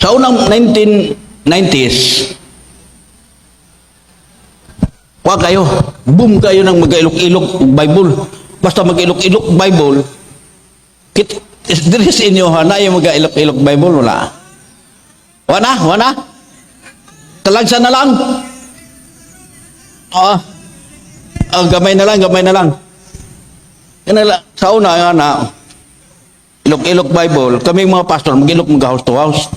Sa unang 1990s, wa kayo, boom kayo ng mag-ilok-ilok Bible. Basta mag-ilok-ilok Bible, kit diri sa inyo ha, na yung mag-ilok-ilok Bible, wala. Wala, wala. Talagsa na lang. Ah, ah, gamay na lang, gamay na lang. Yan na lang. Sa una, nga na, ilok-ilok Bible, kami mga pastor, mag-ilok mag house to house.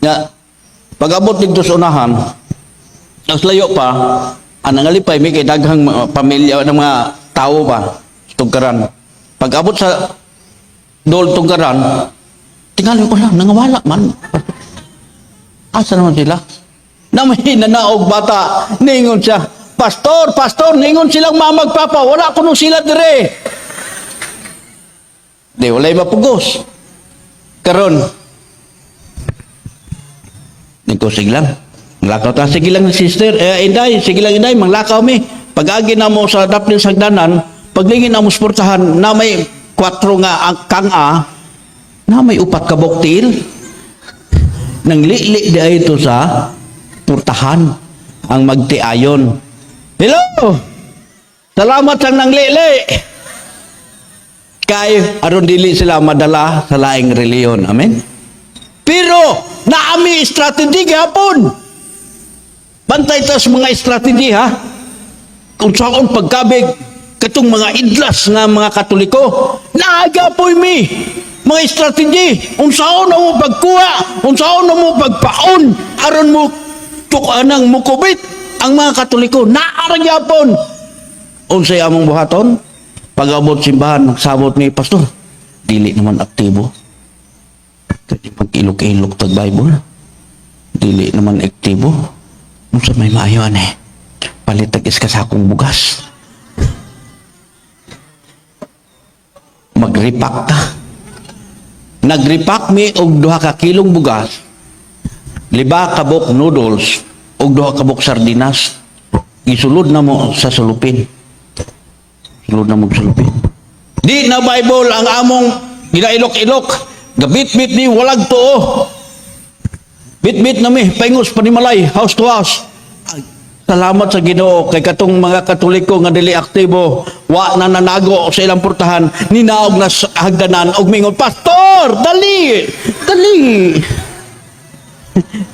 Nga, pag abot dito sa unahan, ang layo pa, ang nangalipay, may kay daghang mga pamilya ng mga tao pa, tugkaran. Pag abot sa dol tugkaran, tingali ko lang, nangawala man. Asa naman sila? Na may nanaog bata, ningon siya, "Pastor, pastor," ningon silang mamagpapa, "wala ko nung sila dire." Di, walay mapugos. Karon, ko, sige lang. Manglakaw ta, sige lang, sister, eh, inday, sige lang, inday, manglakaw mi. Pag-agi na mo sa dapil sa hagdanan, paglingin na mo sa portahan, na may kwatro nga ang kanga, na may upat ka buktil. Nang lili di ay ito sa portahan ang magtiayon. Hello! Salamat sang nanglili. Kay aron dili sila madala sa laing reliyon. Amen? Pero naami strategy gihapon. Bantay ta sa mga strategy ha. Kung saon pagkabig katong mga idlas nga mga Katoliko, naagapoy mi mga strategy unsaon na mo pagkuha, unsaon na mo pagpaon aron mo tukanang mukubit ang mga Katoliko. Naara gyapon. Unsay among buhaton? Pag-abot simbahan, nagsabot ni pastor, dili naman aktibo. Kaya pag-ilok-ilok tag Bible, dili naman aktibo. Unsa may maayo ane? Palit tag iska sakong bugas. Magripak ta. Nagripak mi og 2 ka kilong bugas, 5 kabok noodles, og 2 kabok sardinas. Isulod na mo sa sulupin. Sulod na mo sa sulupin. Di na Bible ang among ginailok-ilok. Gabit-bit ni walag tuo. Bit-bit na mi, paingos panimalay, house to house. Ay, salamat sa Ginoo kay katong mga Katoliko nga dili aktibo, wa na nanago sa ilang portahan, ninaog na sa hagdanan og mingon, "Pastor, dali! Dali!"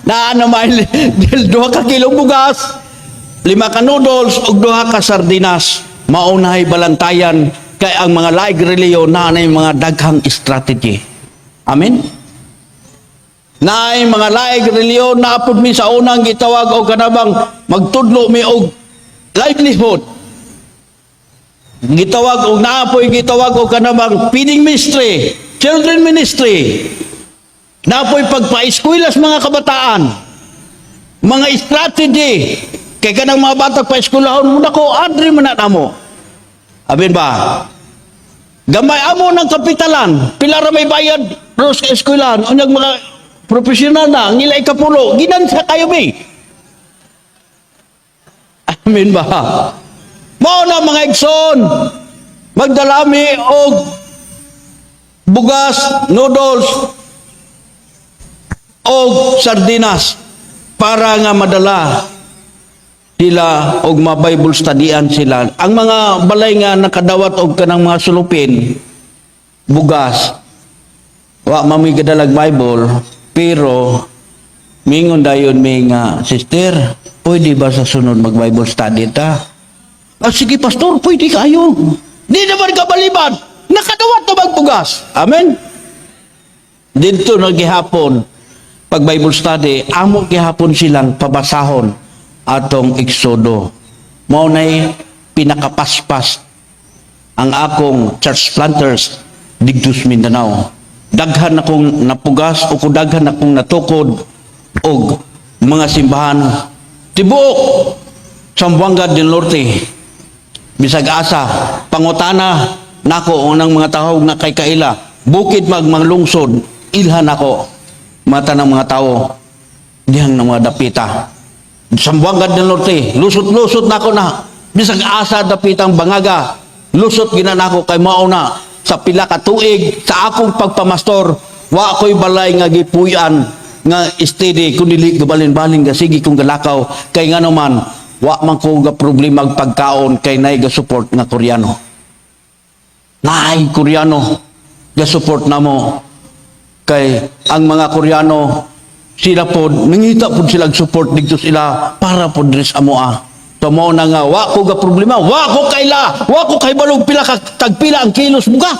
Na ano may 2 ka kilong bugas, 5 ka noodles ug 2 ka sardinas. Mao nay balantayan kay ang mga laing reliyon na nay mga daghang strategy. Amen? Naay mga laing reliyon na apod mi sa unang gitawag og kanabang magtudlo mi og livelihood. Gitawag og naapoy gitawag og kanabang feeding ministry, children ministry. Naapoy pagpa-eskwela sa mga kabataan. Mga strategy kay kanang mga bata pa eskwelahon mo nako adri man na namo. Amen ba? Gamay amo ng kapitalan, pila ra may bayad pero sa eskwelahan, unyag mga profesional na, ang ila ikapulo, ginansa kayo mi. Amen ba? Mao na, mga igsoon, magdalami og bugas, noodles, og sardinas para nga madala sila og ma-Bible studyan sila. Ang mga balay nga nakadawat og kanang mga sulupin, bugas, wa mami gadalag Bible, pero mingon dayon mi nga, "Sister, pwede ba sa sunod mag Bible study ta?" "Ah, sige pastor, pwede kayo." Di naman kabaliban, nakadawat na magbugas. Amen? Dito na gihapon, pag Bible study, amo gihapon silang pabasahon atong Exodo. Mao nay pinakapaspas ang akong church planters didto sa Mindanao. Daghan akong napugas o kung daghan akong natukod og mga simbahan tibuok Zamboanga del Norte. Bisag asa, pangutana nako unang mga tao nga kay kaila, bukid mag manglungsod, ilhan ako mata ng mga tao dihang ng mga dapita. Zamboanga del Norte, lusot-lusot nako na. Bisag asa dapitang Bangaga, lusot gina nako kay mao na sa pila ka tuig sa akong pagpamastor, wa ko'y balay nga gipuy-an. nga steady kun dili gabalin-balin ga sige kong galakaw, kay ngano man wa man ko ga problema og pagkaon kay nay ga support nga Koreano. Naay Koreano ga support namo, kay ang mga Koreano sila pod nangita pod sila og support didto sila para pod diri sa amoa. So mao na nga wa ko ga problema, wa ko kaila, wa ko kahibalo pila ka tagpila ang kilos buga.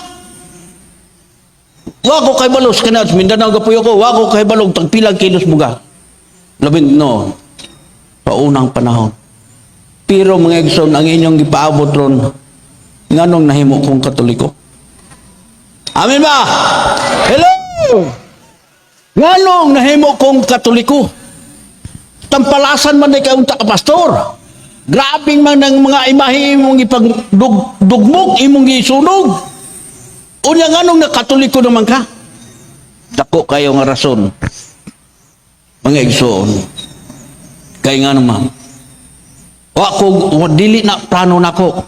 Wa ko kahibalo sa kanat Mindanao gapuyo ko, wa ko kahibalo tagpila ang kilos buga. Labin no sa unang panahon. Pero mga igsoon, ang inyong gipaabot ron, nganong nahimo kong Katoliko? Amen ba? Hello! Nganong nahimo kong Katoliko? Tampalasan man ni kaunta ka, pastor. Grabe man ang mga imahe imong ipagdugmok, imong gisunog. Unya nganong nakatoliko naman ka? Dako kayo nga rason, mga igsoon. Kay nga naman, wa ko wa, dili na plano nako.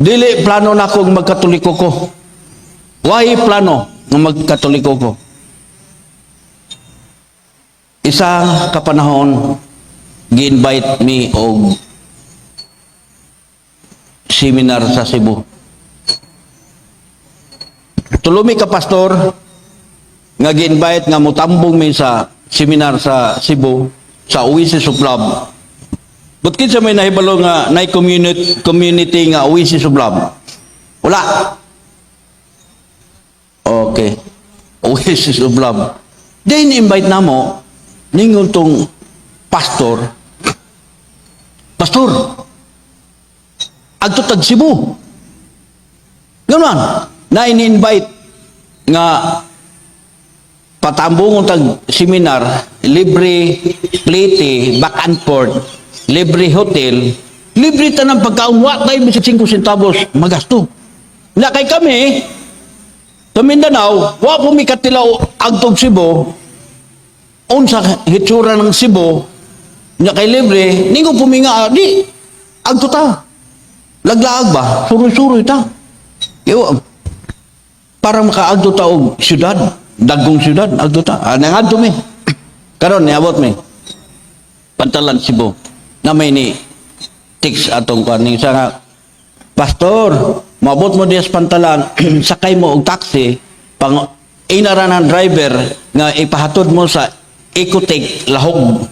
Dili plano nako nga magkatoliko ko. Why plano nga magkatoliko ko? Isa ka panahon, gi-invite me og seminar sa Cebu. Tulo mi ka pastor nga gi-invite nga mutambong mi sa seminar sa Cebu sa Oasis of Love. But kinsa may nahibalo nga nay community nga Oasis of Love? Wala. Okay. Oasis of Love. Then invite namo, ningon tong pastor, "Pastor, adto tag Cebu." Ganun, na ini-invite nga patambungon tag seminar, libre plite, back and forth, libre hotel, libre tanang pagkaon, wa tayo bisag 5 centavos magasto. Na kay kami, sa Mindanao, wa po mi katilaw agtog Cebu, unsa hitsura ng Cebu, nya kay libre, ningon po mi nga, di, agto ta. Laglaag ba? Suroy-suroy ta. Yo, para makaagto ta og syudad, dagkong syudad, agto ta. Ah, nangadto mi. Karon niabot mi. Pantalan, Cebu. Na may ni text atong kaning sa nga, "Pastor, maabot mo diya sa Pantalan, sakay mo og taxi, pang inara ng driver nga ipahatod mo sa Ecotech Lahog.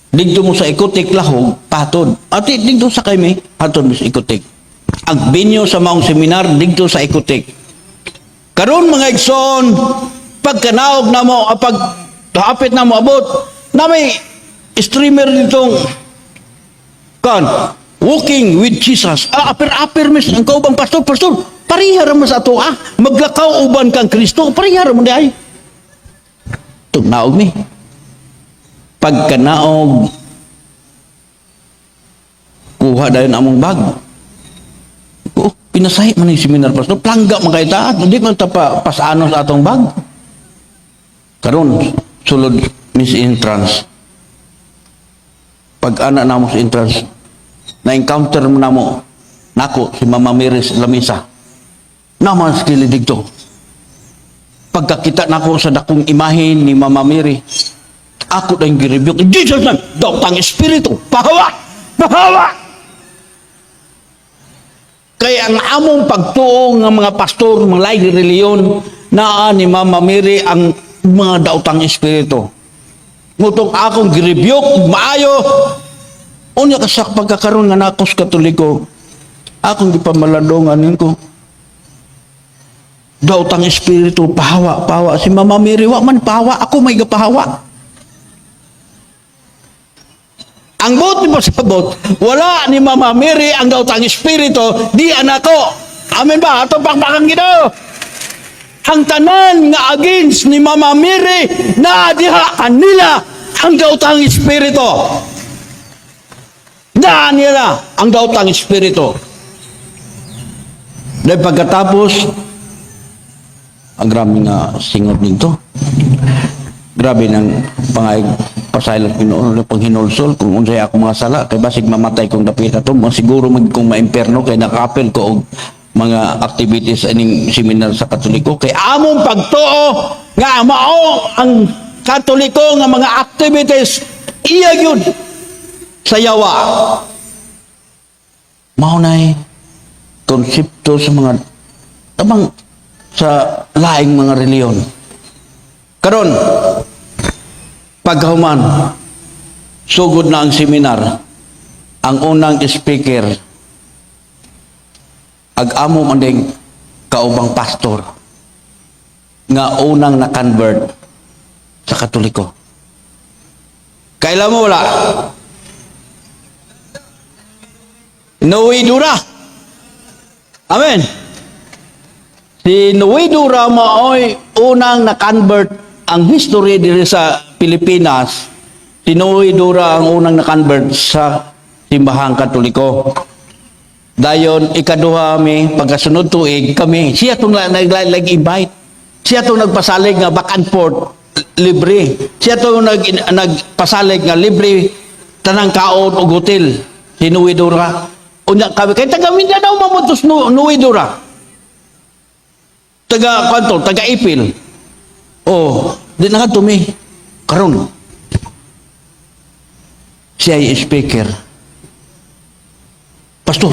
Didto mo sa Ecotech Lahog, pahatod." Ati, didto sakay mi, hatod mo sa Ecotech. Ang venue sa maong seminar, didto sa Ecotech. Karon mga igsoon, pagkanaog na mo, pag hapit na mo abot, na may streamer ditong kan Walking with Jesus. Ah, aper-aper mis ang kaubang pastor, "Pastor, pareha ra man sa ato ah. Maglakaw uban kang Kristo, pareha ra man di ay." Tugnaog mi. Pagkanaog, kuha dayon among bag. Oh, pinasahi man yung seminar, pastor. Plangga man kay ta, hindi man ta pa pasano sa atong bag. Karon sulod mis entrance. Pag ana namo sa entrance, na-encounter mo namo nako si Mama Mary Lamisa. Naman sa kilid dito. Pagkakita nako sa dakong imahe ni Mama Mary, ako na yung gi-rebuke. In Jesus name, daotang espiritu, pahawa! Pahawa! Kaya ang among pagtuo nga mga pastor, mga laing reliyon, naa ni Mama Mary ang mga daotang espiritu. Mutong akong gi-rebuke, maayo, unya kasak pagkakaroon nga nakos Katoliko, akong gipamalandungan ko, "Daotang espiritu, pahawa, pahawa." Si Mama Mary, wa man pahawa, ako may gapahawa. Ang buot ni pasabot, wala ni Mama Mary ang daotang espiritu, di anak ko. Amen ba? Atong pakpakan Ginoo. Ang tanan nga against ni Mama Mary, na diha kanila ang daotang espiritu. Na nila ang daotang espiritu. Dahil pagkatapos, ang grabe nga singot nito. Grabe ng pangayog pasaylo Ginoo panghinulsol kung unsay ako mga sala kay basig mamatay kong dapita to, siguro mag kong maimperno kay nakapil ko og mga activities ining seminar sa Katoliko kay among pagtuo. Nga mao ang Katoliko nga mga activities, iya yun sa yawa. Mao na'y konsepto sa mga tamang sa laing mga reliyon. Karon, pagkahuman, sugod na ang seminar. Ang unang speaker, ag amo man ding kaubang pastor nga unang na-convert sa Katoliko. Kailan mo wala? Noe Dura. Amen. Si Noe Dura maoy unang na-convert ang history diri sa Pilipinas. Si Noe Dura ang unang na-convert sa simbahang Katoliko. Dayon ikaduha mi, pagkasunod tuig kami, siya tong nag-invite. Siya tong nagpasalig nga back and forth libre. Siya tong nagpasalig nga libre tanang kaon og hotel. Si Noe Dura. Unya kami kay taga Mindanao man mo to Noe Dura. Taga kwanto, taga Ipil. Oh, di na kadto mi. Karon siya ay speaker. "Pastor,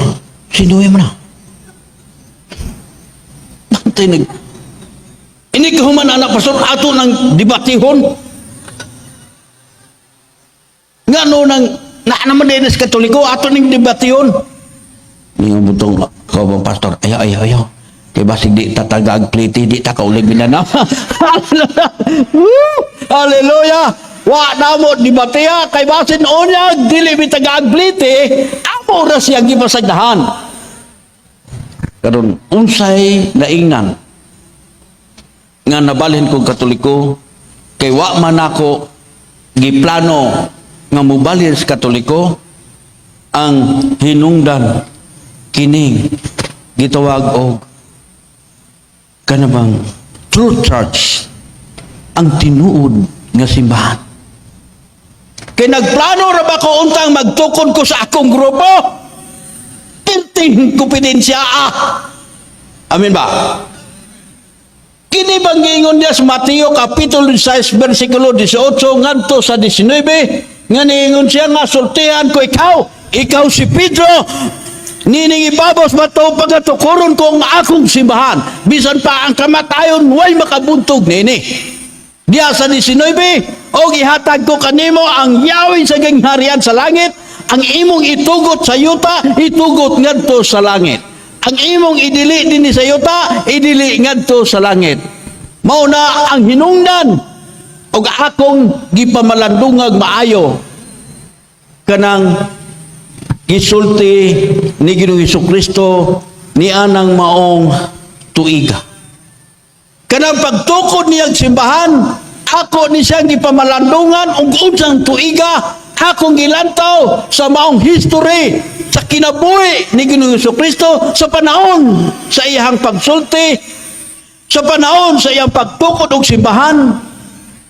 si Noe man na." Bantay nag Ini kahuman anak, pastor, ato nang debatihon. Nga no nang na naman din sa Katoliko, ato ning debatihon. Ningon butong kaubang pastor, "Ayaw, ayaw, ayaw. Kay basig di tatagag pliti, di ta kaulig Mindanao." Woo! Hallelujah! Wa na mo debateha kay basin unya dili mi tagaag pliti, amo ra siya gipasagdahan. Karon unsay naingnan nga nabalhin kong Katoliko? Kay wa man ako giplano nga mobalhin sa Katoliko. Ang hinungdan kining gitawag og kanabang true church, ang tinuod nga simbahan. Kay nagplano ra ba ko untang magtukod ko sa akong grupo? Tinting kupidensya ah. Amen ba? Kini bang giingon niya sa Mateo kapitulo 6 bersikulo 18 ngadto sa 19, nga niingon siya nga, "Sultihan ko ikaw, ikaw si Pedro, nining ibabos bato pagatukuron ko ang akong simbahan, bisan pa ang kamatayon way makabuntog nini." Diya sa 19, "Og ihatag ko kanimo ang yawi sa gingharian sa langit, ang imong itugot sa yuta, itugot ngadto sa langit. Ang imong idili dinhi sa yuta, idili ngadto sa langit." Mao na ang hinungdan og akong gipamalandungag maayo kanang gisulti ni Ginoong Kristo ni anang maong tuiga. Kanang pagtukod niyang simbahan, ako ni siyang gipamalandungan ug unsang tuiga akong gilantaw sa maong history sa kinabuhi ni Ginoong Kristo sa panahon sa iyang pagsulti, sa panahon sa iyang pagtukod og simbahan.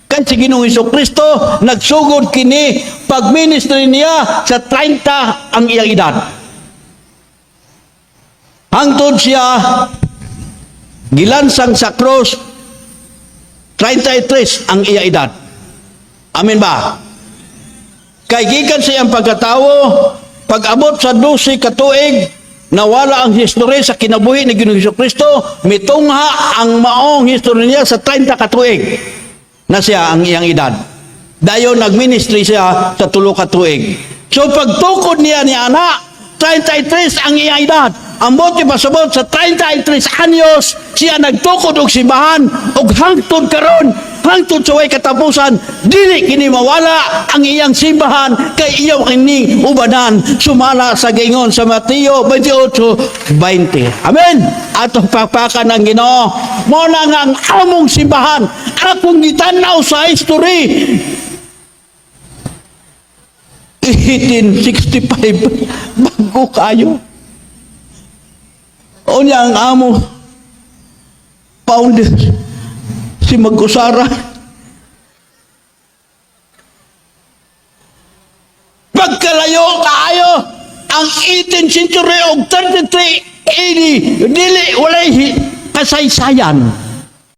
Kay si Ginoong Kristo nagsugod kini pagministry niya sa 30 ang iyang edad. Hangtod siya gilansang sa cross, 33 ang iya edad. Amen ba? Kay gikan sa iyang pagkatawo, pag-abot sa 12 ka tuig, nawala ang history sa kinabuhi ni Ginoong Kristo, mitungha ang maong history niya sa 30 ka tuig na siya ang iyang edad. Dayon nagministry siya sa 3 ka tuig. So pagtukod niya ni ana, 33 ang iyang edad. Ang buot ipasabot, sa 33 anyos siya nagtukod og simbahan, ug hangtod karon, hangtod sa way katapusan, dili kini mawala ang iyang simbahan kay iya kining ubanan sumala sa giingon sa Mateo 28:20. Amen. Atong pakpakan ang Ginoo. Mo na nga ang among simbahan, akong gitan-aw sa history, 1865, bago kayo. Unya ang amo founder si Magkusara. Pagkalayo kaayo ang 18th century og 33 AD, dili walay kasaysayan.